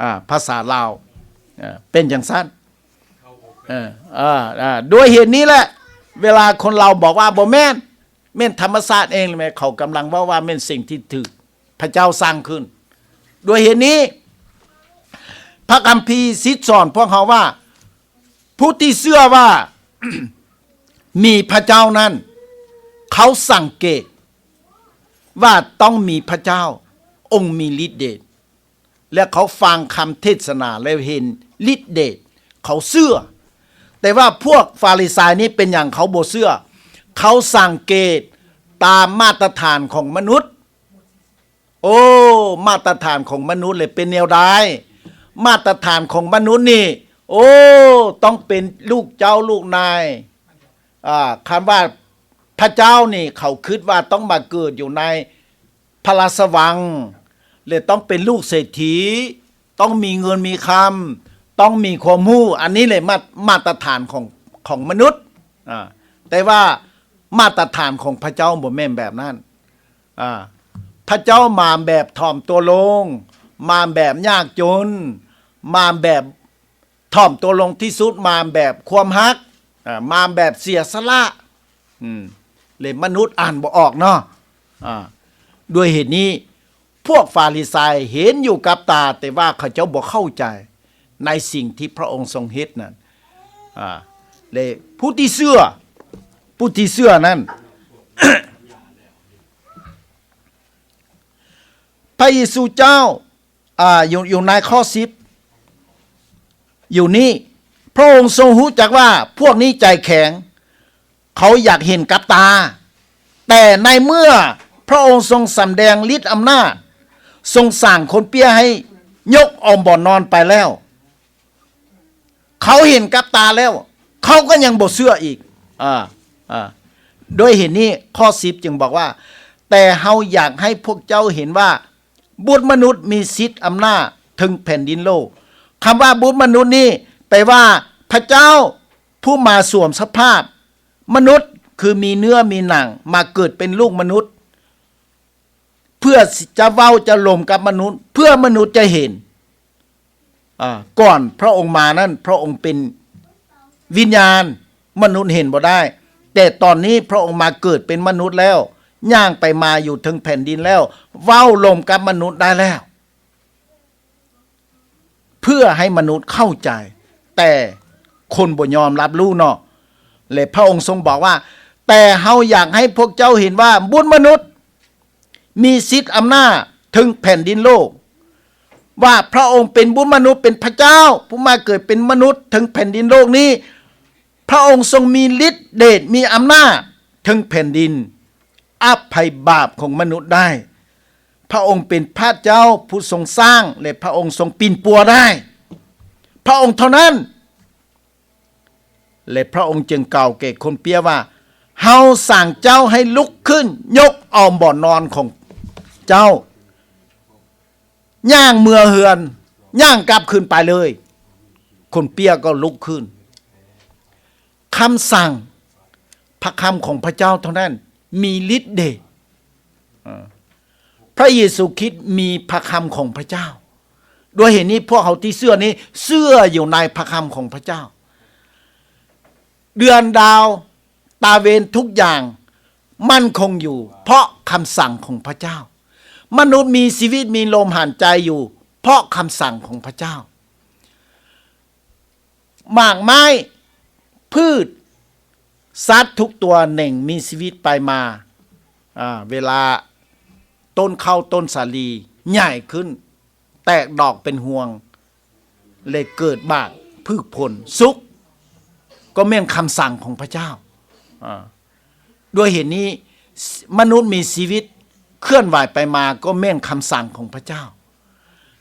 ອາ ພາສາລາວ ເປັນຈັ່ງຊັ້ນ. ເອີ ອາ ອາ ດ້ວຍເຫດນີ້ແຫຼະ ເວລາຄົນລາວບອກວ່າບໍ່ແມ່ນ, ແມ່ນທຳມະຊາດເອງ, ແມ່ນເຂົາກຳລັງເວົ້າວ່າແມ່ນສິ່ງທີ່ຖືກພະເຈົ້າສ້າງຂຶ້ນ. ດ້ວຍເຫດນີ້ ພະຄຳພີສິດສອນພວກເຮົາວ່າ ຜູ້ທີ່ເຊື່ອວ່າມີພະເຈົ້ານັ້ນ ເຂົາສັງເກດວ່າຕ້ອງມີພະເຈົ້າອົງມີລິດເດດ. ແລະ ເຂົາຟັງຄຳເທດສະໜາແລ້ວເຫັນລິດເດດ, ເຂົາເຊື່ອ. ແຕ່ວ່າພວກຟາຣິໄຊນີ້ເປັນຫຍັງເຂົາບໍ່ເຊື່ອ? ເຂົາສັງເກດຕາມມາດຕະຖານຂອງມະນຸດ. ໂອ້ ມາດຕະຖານຂອງມະນຸດເລີຍເປັນແນວໃດ? ມາດຕະຖານຂອງມະນຸດນີ້ ໂອ້ ຕ້ອງເປັນລູກເຈົ້າລູກນາຍ. ອາ ຄຳວ່າພະເຈົ້ານີ້ ເຂົາຄິດວ່າຕ້ອງມາເກີດຢູ່ໃນ ພະລາຊະວັງ ແລະ ຕ້ອງເປັນລູກເສດຖີ, ຕ້ອງມີເງິນມີຄຳ, ຕ້ອງມີຄວາມຮູ້. ອັນນີ້ແຫຼະມາດ, ມາດຕະຖານຂອງ, ຂອງມະນຸດ. ອາ ແຕ່ວ່າມາດຕະຖານຂອງພະເຈົ້າບໍ່ແມ່ນແບບນັ້ນ. ອາ ພະເຈົ້າມາແບບຖ່ອມຕົວລົງ, ມາແບບຍາກຈົນ, ມາແບບ ຖ່ອມຕົວລົງທີ່ສຸດ, ມາແບບຄວາມຮັກ, ອາ ມາແບບເສຍສະຫຼະ. ອືມ ເລຍມະນຸດອ່ານບໍ່ອອກເນາະ. ອາ ດ້ວຍເຫດນີ້ ພວກຟາຣິໄຊເຫັນຢູ່ກັບຕາ, ແຕ່ວ່າເຂົາເຈົ້າບໍ່ເຂົ້າໃຈໃນສິ່ງທີ່ພະອົງຊົງເຮັດນັ້ນ. ອາ ເລຍຜູ້ທີ່ເຊື່ອ, ຜູ້ທີ່ເຊື່ອນັ້ນ ພະເຢຊູເຈົ້າ ອາ ຢູ່, ຢູ່ໃນຂໍ້ສິບ ຢູ່ນີ້ ພະອົງຊົງຮູ້ຈັກວ່າພວກນີ້ໃຈແຂງ, ເຂົາຢາກເຫັນກັບຕາ. ແຕ່ໃນເມື່ອພະອົງຊົງສຳແດງລິດອຳນາດ, ຊົງສ້າງຄົນເປ້ຍໃຫ້ຍົກເອົາບ່ອນນອນໄປແລ້ວ, ເຂົາເຫັນກັບຕາແລ້ວ ເຂົາກໍຍັງບໍ່ເຊື່ອອີກ. ອາ ອາ ດ້ວຍເຫດນີ້ ຂໍ້ສິບຈຶ່ງບອກວ່າ, ແຕ່ເຮົາຢາກໃຫ້ພວກເຈົ້າເຫັນວ່າ ບຸດມະນຸດມີສິດອຳນາດເທິງແຜ່ນດິນໂລກ, ຄຳວ່າບຸດມະນຸດນີ້ ແປວ່າພະເຈົ້າຜູ້ມາສວມສະພາບມະນຸດ ຄືມີເນື້ອມີໜັງ ມາເກີດເປັນລູກມະນຸດ ເພື່ອຈະເວົ້າຈະລົມກັບມະນຸດ ເພື່ອມະນຸດຈະເຫັນ. ອາ ກ່ອນພະອົງມານັ້ນ ພະອົງເປັນວິນຍານ ມະນຸດເຫັນບໍ່ໄດ້, ແຕ່ຕອນນີ້ພະອົງມາເກີດເປັນມະນຸດແລ້ວ ຍ່າງໄປມາຢູ່ເທິງແຜ່ນດິນແລ້ວ ເວົ້າລົມກັບມະນຸດໄດ້ແລ້ວ ເພື່ອໃຫ້ມະນຸດເຂົ້າໃຈ, ແຕ່ຄົນບໍ່ຍອມຮັບຮູ້ເນາະ. ແລະ ພະອົງຊົງບອກວ່າ ແຕ່ເຮົາຢາກໃຫ້ພວກເຈົ້າເຫັນວ່າບຸດມະນຸດ ມີສິດອຳນາດເທິງແຜ່ນດິນໂລກ, ວ່າພະອົງເປັນບຸດມະນຸດ ເປັນພະເຈົ້າ ຜູ້ມາເກີດເປັນມະນຸດເທິງແຜ່ນດິນໂລກນີ້, ພະອົງຊົງມີລິດເດດ ມີອຳນາດເທິງແຜ່ນດິນ ອະໄພບາບຂອງມະນຸດໄດ້. ພະອົງເປັນພະເຈົ້າຜູ້ຊົງສ້າງ ແລະ ພະອົງຊົງປິ່ນປົວໄດ້. ພະອົງເທົ່ານັ້ນ ແລະ ພະອົງຈຶ່ງກ່າວແກ່ຄົນເປຍວ່າ ເຮົາສັ່ງເຈົ້າໃຫ້ລຸກຂຶ້ນ ຍົກເອົາບ່ອນນອນຂອງເຈົ້າ ຍ່າງເມືອເຮືອນ ຍ່າງກັບຄືນໄປເລີຍ. ຄົນເປຍກໍລຸກຂຶ້ນ. ຄຳສັ່ງ ພະຄຳຂອງພະເຈົ້າເທົ່ານັ້ນມີລິດເດດ. ເອີ ພະເຢຊູຄຣິດມີພະຄຳຂອງພະເຈົ້າ. ດ້ວຍເຫດນີ້ ພວກເຮົາທີ່ເຊື່ອນີ້ ເຊື່ອຢູ່ໃນພະຄຳຂອງພະເຈົ້າ. ເດືອນດາວ ຕາເວັນ ທຸກຢ່າງໝັ້ນຄົງຢູ່ເພາະຄຳສັ່ງຂອງພະເຈົ້າ. ມະນຸດມີຊີວິດ ມີລົມຫາຍໃຈຢູ່ເພາະຄຳສັ່ງຂອງພະເຈົ້າ. ໝາກໄມ້ ພືດ ສັດທຸກຕົວເໜັງມີຊີວິດໄປມາ. ອາ ເວລາຕົ້ນເຂົ້າຕົ້ນສາລີໃຫຍ່ຂຶ້ນ ແຕກດອກເປັນຮວງ ແລະ ເກີດບາກຜຶກຜົນສຸກ ກໍແມ່ນຄຳສັ່ງຂອງພະເຈົ້າ. ອາ ດ້ວຍເຫດນີ້ ມະນຸດມີຊີວິດເຄື່ອນໄຫວໄປມາ ກໍແມ່ນຄຳສັ່ງຂອງພະເຈົ້າ.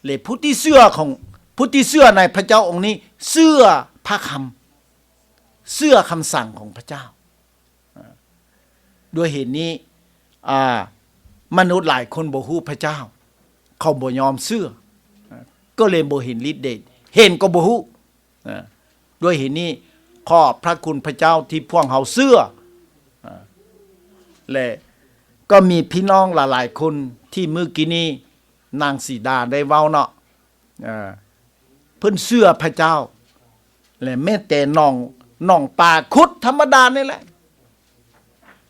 ແລະ ຜູ້ທີ່ເຊື່ອຂອງ ຜູ້ທີ່ເຊື່ອໃນພະເຈົ້າອົງນີ້ ເຊື່ອພະຄຳ ເຊື່ອຄຳສັ່ງຂອງພະເຈົ້າ. ອາ ດ້ວຍເຫດນີ້ ອາ ມະນຸດຫຼາຍຄົນບໍ່ຮູ້ພະເຈົ້າ ເຂົາບໍ່ຍອມເຊື່ອ ກໍເລີຍບໍ່ເຫັນລິດເດດ ເຫັນກໍບໍ່ຮູ້. ອາ ດ້ວຍເຫດນີ້ ຂອບພະຄຸນພະເຈົ້າທີ່ພວກເຮົາເຊື່ອ. ອາ ແລະ ກໍມີພີ່ນ້ອງຫຼາຍໆຄົນທີ່ມື້ກີ້ນີ້ນາງສີດາໄດ້ເວົ້າເນາະ ເອີ ເພິ່ນເຊື່ອພະເຈົ້າ ແລະ ແມ້ແຕ່ໜອງ ໜອງປາຂຸດທຳມະດານີ້ແຫຼະ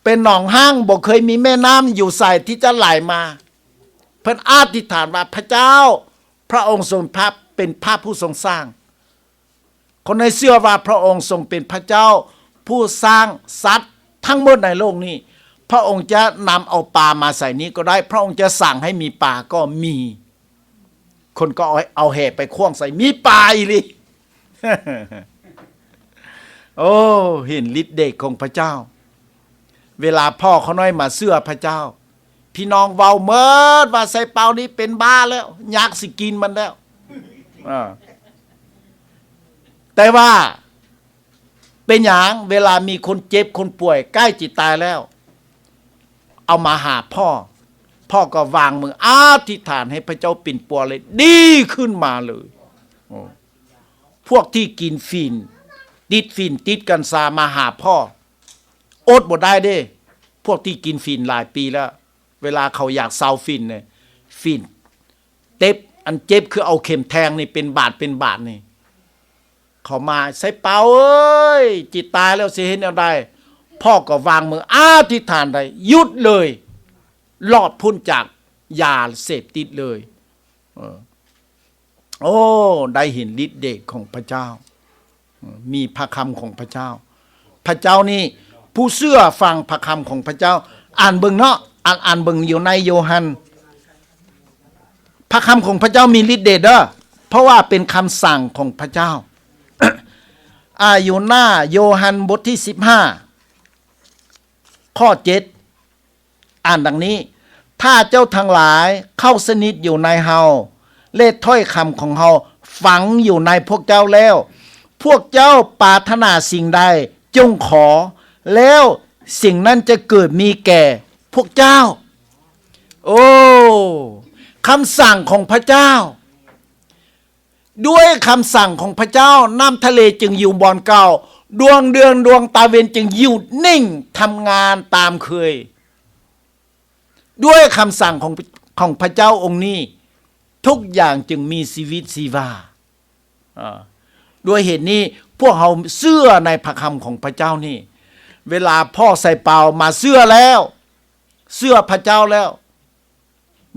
ເປັນໜອງຮ້າງ ບໍ່ເຄີຍມີແມ່ນ້ຳຢູ່ໃສທີ່ຈະໄຫຼມາ. ເພິ່ນອະທິຖານວ່າ ພະເຈົ້າ ພະອົງຊົງພະ ເປັນພະຜູ້ຊົງສ້າງ. ຄົນໃດເຊື່ອວ່າພະອົງຊົງເປັນພະເຈົ້າຜູ້ສ້າງສັດທັງໝົດໃນໂລກນີ້, ພະອົງຈະນຳເອົາປາມາໃສ່ນີ້ກໍໄດ້, ພະອົງຈະສັ່ງໃຫ້ມີປາກໍມີ. ຄົນກໍເອົາ ເອົາແຫໄປຂວ້າງໃສ່, ມີປາອີ່ຫຼີ. ໂອ້ ເຫັນລິດເດດຂອງພະເຈົ້າ. ເວລາພໍ່ຂ້ານ້ອຍມາເຊື່ອພະເຈົ້າ, ພີ່ນ້ອງເວົ້າໝົດວ່າ ໄຊເປົານີ້ເປັນບ້າແລ້ວ, ຢາກຊິກິນມັນແລ້ວ. ອາ ແຕ່ວ່າເປັນຫຍັງ ເວລາມີຄົນເຈັບຄົນປ່ວຍໃກ້ຊິຕາຍແລ້ວ ເອົາມາຫາພໍ່, ພໍ່ກໍວາງມືອະທິຖານໃຫ້ພະເຈົ້າປິ່ນປົວເລີຍ, ດີຂຶ້ນມາເລີຍ. ໂອ້ ພວກທີ່ກິນຝິ່ນ, ຕິດຝິ່ນ, ຕິດກັນຊາມາຫາພໍ່, ອົດບໍ່ໄດ້ເດ້. ພວກທີ່ກິນຝິ່ນຫຼາຍປີແລ້ວ, ເວລາເຂົາຢາກເຊົາຝິ່ນນີ້, ຝິ່ນເຈັບ, ອັນເຈັບຄືເອົາເຂັມແທງນີ້ເປັນບາດເປັນບາດນີ້, ເຂົາມາ, ໄຊເປົາເອີຍ, ຈິຕາຍແລ້ວ ຊິເຮັດແນວໃດ? ພໍ່ກໍວາງມືອະທິຖານໄດ້, ຢຸດເລີຍ, ລອດພົ້ນຈາກຢາເສບຕິດເລີຍ. ເອີ ໂອ້ ໄດ້ເຫັນລິດເດດຂອງພະເຈົ້າ, ມີພະຄຳຂອງພະເຈົ້າ. ພະເຈົ້ານີ້ ຜູ້ເຊື່ອຟັງພະຄຳຂອງພະເຈົ້າ. ອ່ານເບິ່ງເນາະ, ອ່ານ, ອ່ານເບິ່ງຢູ່ໃນໂຍຮັນ. ພະຄຳຂອງພະເຈົ້າມີລິດເດດເດີ, ເພາະວ່າເປັນຄຳສັ່ງຂອງພະເຈົ້າ. ອາ ໂຍນາ, ໂຍຮັນ ບົດທີສິບຫ້າ ຂໍ້ເຈັດ ອ່ານດັ່ງນີ້, ຖ້າເຈົ້າທັງຫຼາຍເຂົ້າສະໜິດຢູ່ໃນເຮົາ ແລະ ຖ້ອຍຄຳຂອງເຮົາຝັງຢູ່ໃນພວກເຈົ້າແລ້ວ, ພວກເຈົ້າປາດຖະໜາສິ່ງໃດ ຈົ່ງຂໍ, ແລ້ວສິ່ງນັ້ນຈະເກີດມີແກ່ພວກເຈົ້າ. ໂອ້ ຄຳສັ່ງຂອງພະເຈົ້າ. ດ້ວຍຄຳສັ່ງຂອງພະເຈົ້າ, ນ້ຳທະເລຈຶ່ງຢູ່ບ່ອນເກົ່າ, ດວງເດືອນດວງຕາເວັນຈຶ່ງຢູ່ນິ່ງທຳງານຕາມເຄີຍ. ດ້ວຍຄຳສັ່ງຂອງ ຂອງພະເຈົ້າອົງນີ້, ທຸກຢ່າງຈຶ່ງມີຊີວິດຊີວາ. ເອີ ດ້ວຍເຫດນີ້, ພວກເຮົາເຊື່ອໃນພະຄຳຂອງພະເຈົ້ານີ້. ເວລາພໍ່ໄຊເປົາມາເຊື່ອແລ້ວ, ເຊື່ອພະເຈົ້າແລ້ວ,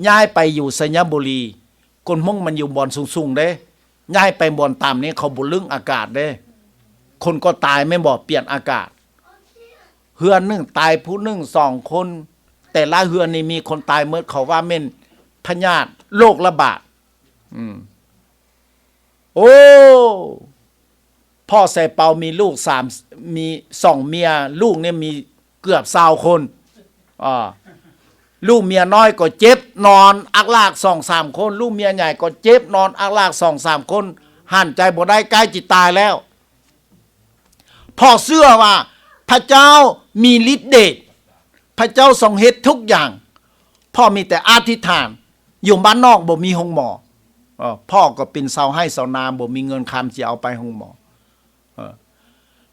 ຍ້າຍໄປຢູ່ໄຊຍະບູລີ, ກົນມົງມັນຢູ່ບ່ອນສູງໆເດ້, ຍ້າຍໄປບ່ອນຕ່ຳນີ້ເຂົາບໍ່ລຶ້ງອາກາດເດ້, ຄົນກໍຕາຍແມ່ນບໍ່? ປ່ຽນອາກາດ. ເຮືອນໜຶ່ງຕາຍຜູ້ໜຶ່ງສອງຄົນ, ແຕ່ລະເຮືອນນີ້ມີຄົນຕາຍໝົດ, ເຂົາວ່າແມ່ນພະຍາດໂລກລະບາດ. ອືມ ໂອ້ ພໍ່ໄຊເປົາມີລູກສາມ ມີສອງເມຍ, ລູກນີ້ມີເກືອບຊາວຄົນ. ອາ ລູກເມຍນ້ອຍກໍເຈັບນອນອັກລາກສອງສາມຄົນ, ລູກເມຍໃຫຍ່ກໍເຈັບນອນອັກລາກສອງສາມຄົນ, ຫັນໃຈບໍ່ໄດ້, ໃກ້ຊິຕາຍແລ້ວ. ພໍ່ເຊື່ອວ່າພະເຈົ້າມີລິດເດດ, ພະເຈົ້າຊົງເຮັດທຸກຢ່າງ. ພໍ່ມີແຕ່ອະທິຖານ. ຢູ່ບ້ານນອກບໍ່ມີໂຮງໝໍ. ເອີ ພໍ່ກໍເປັນຊາວໄຮ່ຊາວນາ, ບໍ່ມີເງິນຄຳຊິເອົາໄປໂຮງໝໍ. ເອີ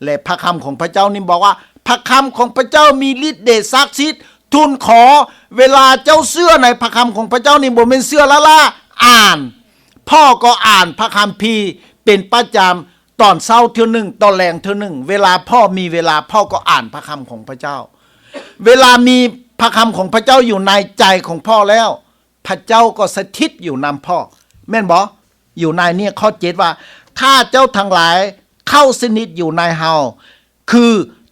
ແລະ ພະຄຳຂອງພະເຈົ້ານີ້ບອກວ່າ, ພະຄຳຂອງພະເຈົ້າມີລິດເດດສັກສິດ. ທູນຂໍ, ເວລາເຈົ້າເຊື່ອໃນພະຄຳຂອງພະເຈົ້ານີ້ ບໍ່ແມ່ນເຊື່ອລ້າໆ, ອ່ານ. ພໍ່ກໍອ່ານພະຄຳພີເປັນປະຈຳ, ຕອນເຊົ້າເທື່ອໜຶ່ງ, ຕອນແລງເທື່ອໜຶ່ງ. ເວລາພໍ່ມີເວລາ, ພໍ່ກໍອ່ານພະຄຳຂອງພະເຈົ້າ. ເວລາມີພະຄຳຂອງພະເຈົ້າຢູ່ໃນໃຈຂອງພໍ່ແລ້ວ, ພະເຈົ້າກໍສະຖິດຢູ່ນຳພໍ່, ແມ່ນບໍ່? ຢູ່ໃນນີ້ຂໍ້ເຈັດວ່າ, ຖ້າເຈົ້າທັງຫຼາຍເຂົ້າສະໜິດຢູ່ໃນເຮົາ, ຄື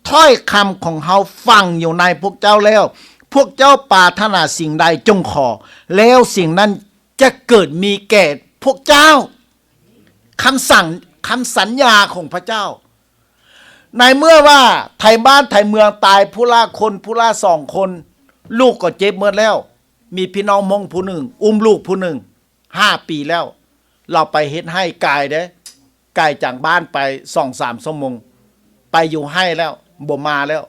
ຖ້ອຍຄຳຂອງເຮົາຝັງຢູ່ໃນພວກເຈົ້າແລ້ວ, ພວກເຈົ້າປາດຖະໜາສິ່ງໃດຈົ່ງຂໍ, ແລ້ວສິ່ງນັ້ນຈະເກີດມີແກ່ພວກເຈົ້າ. ຄຳສັ່ງ, ຄຳສັນຍາຂອງພະເຈົ້າ. ໃນເມື່ອວ່າໄທບ້ານໄທເມືອງຕາຍຜູ້ລະຄົນ, ຜູ້ລະສອງຄົນ, ລູກກໍເຈັບໝົດແລ້ວ. ມີພີ່ນ້ອງມົ້ງຜູ້ໜຶ່ງ ອຸ້ມລູກຜູ້ໜຶ່ງ ຫ້າປີແລ້ວ, ລາວໄປເຮັດໄຮ່ໄກເດ້, ໄກຈາກບ້ານໄປສອງສາມຊົ່ວໂມງ, ໄປຢູ່ໄຮ່ແລ້ວ, ບໍ່ມາແລ້ວ.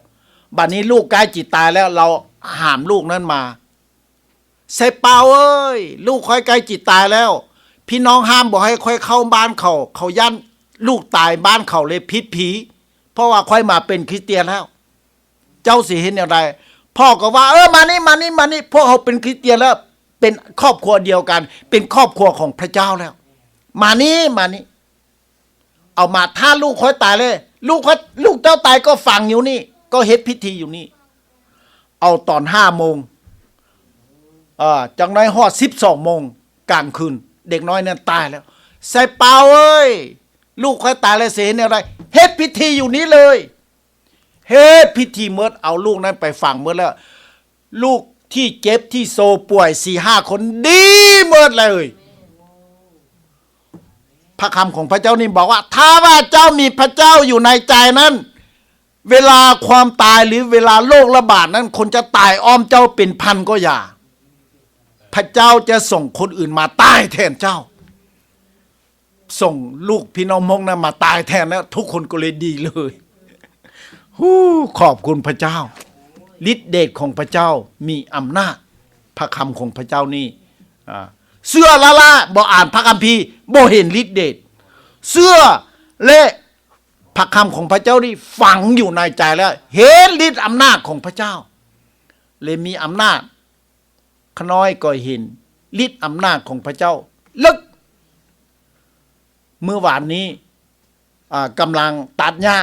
ບັດນີ້ລູກໃກ້ຊິຕາຍແລ້ວ, ລາວຫາມລູກນັ້ນມາ, ໄຊເປົາເອີຍ, ລູກຂ້ອຍໃກ້ຊິຕາຍແລ້ວ, ພີ່ນ້ອງຫ້າມບໍ່ໃຫ້ຂ້ອຍເຂົ້າບ້ານເຂົາ, ເຂົາຢ້ານລູກຕາຍບ້ານເຂົາເລີຍຜິດຜີ, ເພາະວ່າຂ້ອຍມາເປັນຄຣິສຕຽນແລ້ວ. ເຈົ້າຊິເຮັດແນວໃດ? ພໍ່ກໍວ່າ, ເອີ, ມານີ້, ມານີ້, ມານີ້, ພວກເຮົາເປັນຄຣິສຕຽນແລ້ວ, ເປັນຄອບຄົວດຽວກັນ, ເປັນຄອບຄົວຂອງພະເຈົ້າແລ້ວ. ມານີ້, ມານີ້. ເອົາມາ, ຖ້າລູກຂ້ອຍຕາຍເລີຍ, ລູກຂ້ອຍ, ລູກເຈົ້າຕາຍກໍຝັງຢູ່ນີ້, ກໍເຮັດພິທີຢູ່ນີ້. ເອົາຕອນຫ້າໂມງ, ເອີ, ຈັກໜ້ອຍຮອດສິບສອງໂມງກາງຄືນ, ເດັກນ້ອຍນັ້ນຕາຍແລ້ວ. ໄຊເປົາເອີຍ, ລູກຂ້ອຍຕາຍແລ້ວ, ຊິເຮັດແນວໃດ? ເຮັດພິທີຢູ່ນີ້ເລີຍ. ເຮັດພິທີໝົດ, ເອົາລູກນັ້ນໄປຝັງໝົດແລ້ວ. ລູກທີ່ເຈັບທີ່ໂຊປ່ວຍສີ່ຫ້າຄົນດີໝົດເລີຍ. ພະຄຳຂອງພະເຈົ້ານີ້ບອກວ່າ, ຖ້າວ່າເຈົ້າມີພະເຈົ້າຢູ່ໃນໃຈນັ້ນ, ເວລາຄວາມຕາຍ ຫຼື ເວລາໂລກລະບາດນັ້ນ, ຄົນຈະຕາຍອ້ອມເຈົ້າເປັນພັນກໍຢ່າ, ພະເຈົ້າຈະສົ່ງຄົນອື່ນມາຕາຍແທນເຈົ້າ. ສົ່ງລູກພີ່ນ້ອງມົ້ງນັ້ນມາຕາຍແທນແລ້ວ, ທຸກຄົນກໍເລີຍດີເລີຍ. ຮູ້, ຂອບຄຸນພະເຈົ້າ. ລິດເດດຂອງພະເຈົ້າມີອຳນາດ. ພະຄຳຂອງພະເຈົ້ານີ້, ອາ, ເຊື່ອລ້າໆ, ບໍ່ອ່ານພະຄຳພີ, ບໍ່ເຫັນລິດເດດ. ເຊື່ອ ແລະ ພະຄຳຂອງພະເຈົ້ານີ້ຝັງຢູ່ໃນໃຈແລ້ວ, ເຫັນລິດອຳນາດຂອງພະເຈົ້າ ແລະ ມີອຳນາດ. ຂ້ານ້ອຍກໍເຫັນລິດອຳນາດຂອງພະເຈົ້າເລິກ. ມື້ວານນີ້, ອາ, ກຳລັງຕັດຫຍ້າ,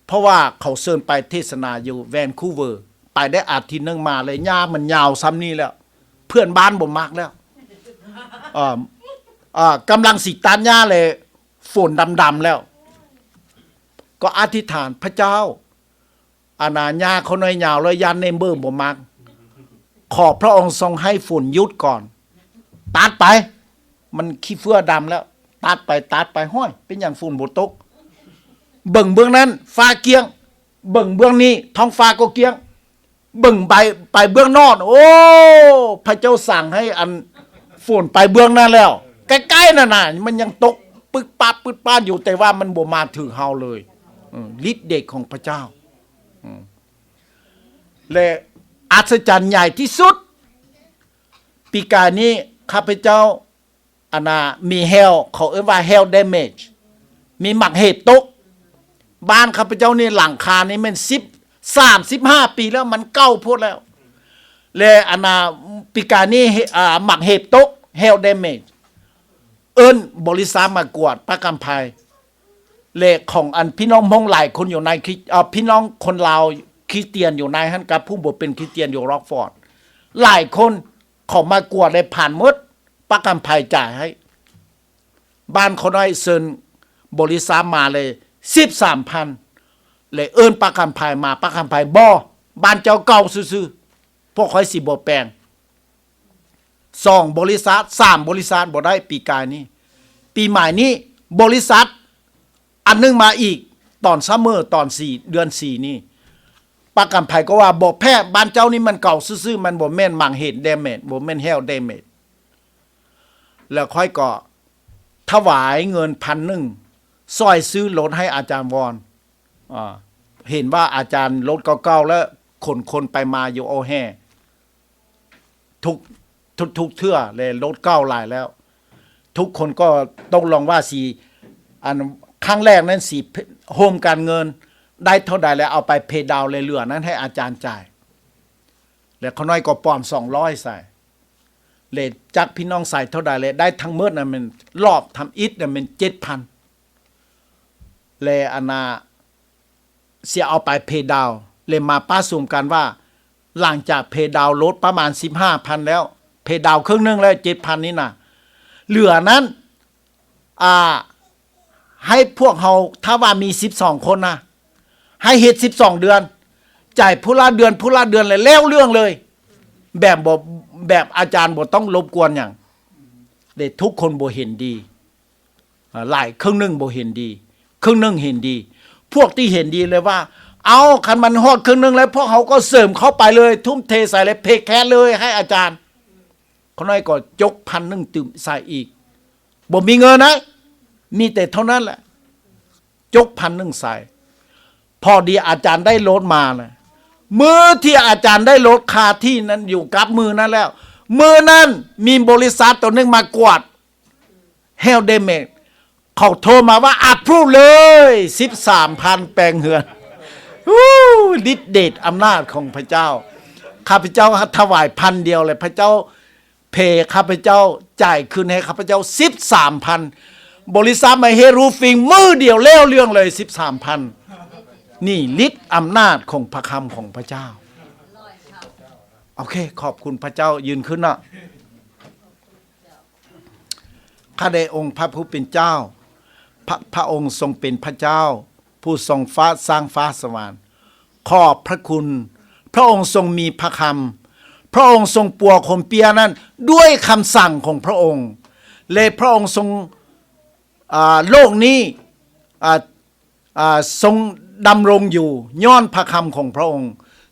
ເພາະວ່າເຂົາເຊີນໄປເທດສະໜາຢູ່ແວນຄູເວີ, ໄປໄດ້ອາທິດໜຶ່ງມາເລີຍ, ຫຍ້າມັນຍາວຊ່ຳນີ້ແລ້ວ, ເພື່ອນບ້ານບໍ່ມັກແລ້ວ. ອາ, ອາ, ກຳລັງຊິຕັດຫຍ້າເລີຍ, ຝົນດຳໆແລ້ວ, ກໍອະທິຖານ, ພະເຈົ້າ, ອັນນ່າ ຫຍ້າຂ້ານ້ອຍຍາວແລ້ວ ຢ້ານເນເບີບໍ່ມັກ. ຂໍພະອົງຊົງໃຫ້ຝົນຢຸດກ່ອນ. ຕັດໄປ. ມັນຂີ້ເຝື້ອດຳແລ້ວ. ຕັດໄປ, ຕັດໄປ. ຫ້ວຍ, ເປັນຫຍັງຝົນບໍ່ຕົກ? ເບິ່ງເບື້ອງນັ້ນ, ຟ້າກ້ຽງ. ເບິ່ງເບື້ອງນີ້, ທ້ອງຟ້າກໍກ້ຽງ. ເບິ່ງໄປ, ໄປເບື້ອງນອກ. ໂອ້! ພະເຈົ້າສັ່ງໃຫ້ອັນຝົນໄປເບື້ອງນັ້ນແລ້ວ. ໃກ້ໆນັ້ນນະ, ມັນຍັງຕົກປຶດປາດ, ປຶດປາດຢູ່, ແຕ່ວ່າມັນບໍ່ມາເຖິງເຮົາເລີຍ. ເອີ, ລິດເດດຂອງພະເຈົ້າ. ອືມ ແລະ ອັດສະຈັນໃຫຍ່ທີ່ສຸດ, ປີກາຍນີ້ຂ້າພະເຈົ້າ ອັນນ່າ ມີແຮ້ວ ເຂົາເອີ້ນວ່າແຮ້ວ damage ມີໝາກເຫດຕົກ. ບ້ານຂ້າພະເຈົ້ານີ້ ຫຼັງຄານີ້ແມ່ນສິບ ສາມສິບຫ້າປີແລ້ວ ມັນເກົ່າໂພດແລ້ວ ແລະ ອັນນ່າ ປີກາຍນີ້ ເຫ ອາ ໝາກເຫດຕົກ ແຮ້ວ damage ເອີ້ນບໍລິສັດມາກວດປະກັນໄພ ແລະ ຂອງອັນພີ່ນ້ອງມົ້ງຫຼາຍຄົນຢູ່ໃນຄຣິ ເອີ ພີ່ນ້ອງຄົນລາວຄຣິສຕຽນຢູ່ໃນຫັ້ນ ກັບຜູ້ບໍ່ເປັນຄຣິສຕຽນຢູ່ Rockford ຫຼາຍຄົນເຂົາມາກວດ ແລະ ຜ່ານໝົດ ປະກັນໄພຈ່າຍໃຫ້. ບ້ານຂ້ອຍນ້ອຍເຊີນບໍລິສັດມາເລີຍ ສິບສາມພັນ ແລະ ເອີ້ນປະກັນໄພມາ ປະກັນໄພ ບໍ່ ບ້ານເຈົ້າເກົ່າຊື່ໆ ພວກຂ້ອຍຊິບໍ່ແປງ. ສອງບໍລິສັດ ສາມບໍລິສັດ ບໍ່ໄດ້ ປີກາຍນີ້. ປີໃໝ່ນີ້ ບໍລິສັດອັນໜຶ່ງມາອີກ ຕອນ summer ຕອນສີ່ ເດືອນສີ່ນີ້ ປະກັນໄພກໍວ່າບໍ່ແພ້ ບ້ານເຈົ້ານີ້ມັນເກົ່າຊື່ໆ ມັນບໍ່ແມ່ນໝາກເຫດ damage ບໍ່ແມ່ນແຮ້ວ damage. ແລ້ວຂ້ອຍກໍຖວາຍເງິນພັນໜຶ່ງ ຊ່ອຍຊື້ລົດໃຫ້ອາຈານວອນ. ອາ ເຫັນວ່າອາຈານລົດເກົ່າໆ ແລ້ວຂົນຄົນໄປມາຢູ່ O'Hare ທຸກ ທຸກໆເທື່ອ ແລະ ລົດເກົ່າຫຼາຍແລ້ວ ທຸກຄົນກໍຕົກລົງວ່າຊິ ອັນ ຄັ້ງແລກນັ້ນຊິໂຮມກັນເງິນ ໄດ້ເທົ່າໃດແລ້ວເອົາໄປ pay down ແລະ ເຫຼືອນັ້ນໃຫ້ອາຈານຈ່າຍ ແລະ ຂ້ານ້ອຍກໍປ້ອນສອງຮ້ອຍໃສ່ ແລະ ຈັກພີ່ນ້ອງໃສ່ເທົ່າໃດ ແລະ ໄດ້ທັງໝົດນັ້ນແມ່ນ ລອບທຳອິດນັ້ນແມ່ນເຈັດພັນ ແລະ ອັນນ່າ ຊິເອົາໄປ pay down ແລະ ມາປະຊຸມກັນວ່າ ຫຼັງຈາກ pay down ລົດປະມານສິບຫ້າພັນແລ້ວ pay down ເຄິ່ງໜຶ່ງແລ້ວ ເຈັດພັນນີ້ນະ ເຫຼືອນັ້ນ ອ່າ ໃຫ້ພວກເຮົາ ຖ້າວ່າມີສິບສອງຄົນນະ ໃຫ້ເຮັດສິບສອງເດືອນ ຈ່າຍຜູ້ລະເດືອນ ຜູ້ລະເດືອນ ແລ້ວເລື່ອງເລີຍ ແບບບໍ່ ແບບອາຈານບໍ່ຕ້ອງລົບກວນຫຍັງ ແລະ ທຸກຄົນບໍ່ເຫັນດີ. ອາ ຫຼາຍ ເຄິ່ງໜຶ່ງບໍ່ເຫັນດີ ເຄິ່ງໜຶ່ງເຫັນດີ. ພວກທີ່ເຫັນດີເລີຍວ່າ ເອົາ ຄັນມັນຮອດເຄິ່ງໜຶ່ງແລ້ວ ພວກເຮົາກໍເສີມເຂົ້າໄປເລີຍ ທຸ່ມເທໃສ່ເລີຍ ເພແຄສເລີຍໃຫ້ອາຈານ. ຂ້ານ້ອຍກໍຈົກພັນໜຶ່ງຕື່ມໃສ່ອີກ ບໍ່ມີເງິນນະ ມີແຕ່ເທົ່ານັ້ນແຫຼະ ຈົກພັນໜຶ່ງໃສ່. ພໍດີອາຈານໄດ້ລົດມານະ ມື້ທີ່ອາຈານໄດ້ລົດຄາທີ່ນັ້ນ ຢູ່ກັບມື້ນັ້ນແລ້ວ ມື້ນັ້ນມີບໍລິສັດໂຕໜຶ່ງມາກວດ ແຮ້ວ damage ເຂົາໂທມາວ່າ approve ເລີຍ ສິບສາມພັນ ແປງເຮືອນ. ອູ້ ລິດເດດອຳນາດຂອງພະເຈົ້າ. ຂ້າພະເຈົ້າຖວາຍພັນດຽວ ແລະ ພະເຈົ້າເພຂ້າພະເຈົ້າ ຈ່າຍຄືນໃຫ້ຂ້າພະເຈົ້າສິບສາມພັນ. ບໍລິສັດມາເຮັດ roofing ມື້ດຽວແລ້ວເລື່ອງເລີຍ ສິບສາມພັນ. ນີ້ລິດອຳນາດຂອງພະຄຳຂອງພະເຈົ້າ. ໂອເຄ ຂອບຄຸນພະເຈົ້າ. ຢືນຂຶ້ນເນາະ. ຂ້າແດ່ອົງພະຜູ້ເປັນເຈົ້າ, ພະ, ພະອົງຊົງເປັນພະເຈົ້າ ຜູ້ຊົງຟ້າ, ສ້າງຟ້າສະຫວັນ. ຂອບພະຄຸນ, ພະອົງຊົງມີພະຄຳ, ພະອົງຊົງປົວຄົນເປຍນັ້ນດ້ວຍຄຳສັ່ງຂອງພະອົງ, ແລະ ພະອົງຊົງ, ອາ, ໂລກນີ້, ອາ, ອາ, ຊົງດຳລົງຢູ່ຍ້ອນພະຄຳຂອງພະອົງ,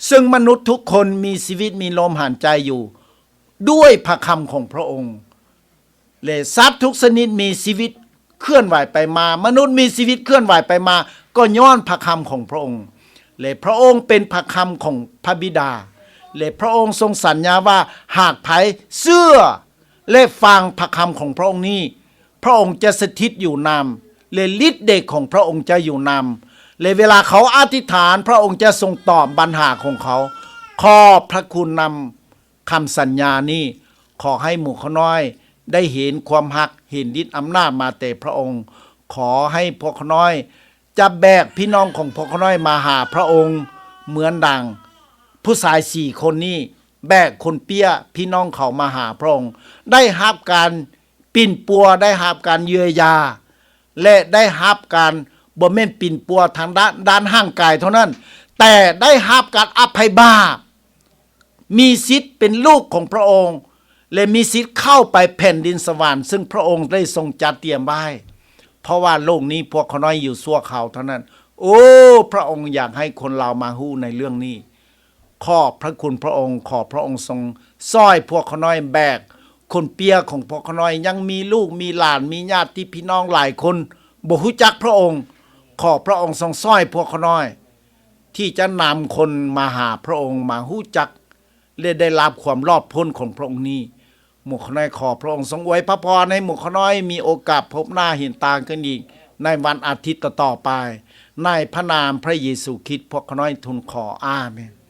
ເຊິ່ງມະນຸດທຸກຄົນມີຊີວິດ, ມີລົມຫາຍໃຈຢູ່ ດ້ວຍພະຄຳຂອງພະອົງ ແລະ ສັດທຸກຊະນິດມີຊີວິດເຄື່ອນໄຫວໄປມາ, ມະນຸດມີຊີວິດເຄື່ອນໄຫວໄປມາ ກໍຍ້ອນພະຄຳຂອງພະອົງ ແລະ ພະອົງເປັນພະຄຳຂອງພະບິດາ ແລະ ພະອົງຊົງສັນຍາວ່າ ຫາກໃຜເຊື່ອ ແລະ ຟັງພະຄຳຂອງພະອົງນີ້ ພະອົງຈະສະຖິດຢູ່ນຳ ແລະ ລິດເດດຂອງພະອົງຈະຢູ່ນຳ ແລະ ເວລາເຂົາອະທິຖານ ພະອົງຈະຊົງຕອບບັນຫາຂອງເຂົາ. ຂອບພະຄຸນນຳ ຄຳສັນຍານີ້ ຂໍໃຫ້ໝູ່ຂ້ານ້ອຍໄດ້ເຫັນຄວາມຮັກ, ເຫັນລິດອຳນາດມາແຕ່ພະອົງ. ຂໍໃຫ້ພວກຂ້ານ້ອຍຈະແບກພີ່ນ້ອງຂອງພວກຂ້ານ້ອຍມາຫາພະອົງ ເໝືອນດັ່ງຜູ້ຊາຍສີ່ຄົນນີ້ແບກຄົນເປຍພີ່ນ້ອງເຂົາມາຫາພະອົງ, ໄດ້ຮັບການປິ່ນປົວ, ໄດ້ຮັບການເຢີຍຢາ ແລະ ໄດ້ຮັບການ, ບໍ່ແມ່ນປິ່ນປົວທາງດ້ານ, ດ້ານຮ່າງກາຍເທົ່ານັ້ນ, ແຕ່ໄດ້ຮັບການອະໄພບາບ, ມີສິດເປັນລູກຂອງພະອົງ ແລະ ມີສິດເຂົ້າໄປແຜ່ນດິນສະຫວັນ ເຊິ່ງພະອົງໄດ້ຊົງຈັດຕຽມໄວ້. ເພາະວ່າໂລກນີ້ພວກຂ້ານ້ອຍຢູ່ຊົ່ວຄາວເທົ່ານັ້ນ. ໂອ້ ພະອົງຢາກໃຫ້ຄົນລາວມາຮູ້ໃນເລື່ອງນີ້. ຂອບພະຄຸນພະອົງ, ຂໍພະອົງຊົງຊ່ອຍພວກຂ້ານ້ອຍແບກຄົນເປຍຂອງພວກຂ້ານ້ອຍ, ຍັງມີລູກມີຫຼານ, ມີຍາດຕິພີ່ນ້ອງຫຼາຍຄົນບໍ່ຮູ້ຈັກພະອົງ. ຂໍພະອົງຊົງຊ່ອຍພວກຂ້ານ້ອຍ ທີ່ຈະນຳຄົນມາຫາພະອົງ, ມາຮູ້ຈັກ ແລະ ໄດ້ຮັບຄວາມລອດພົ້ນຂອງພະອົງນີ້. ໝູ່ຂ້ານ້ອຍຂໍພຣະອົງຊົງອວຍພຣະພອນໃຫ້ໝູ່ຂ້ານ້ອຍມີໂອກາດພົບໜ້າເຫັນຕາກັນອີກໃນວັນອາທິດຕໍ່ໆໄປ. ໃນພຣະນາມພຣະເຢຊູຄຣິດ ພວກຂ້ານ້ອຍທູນຂໍ. ອາເມນ.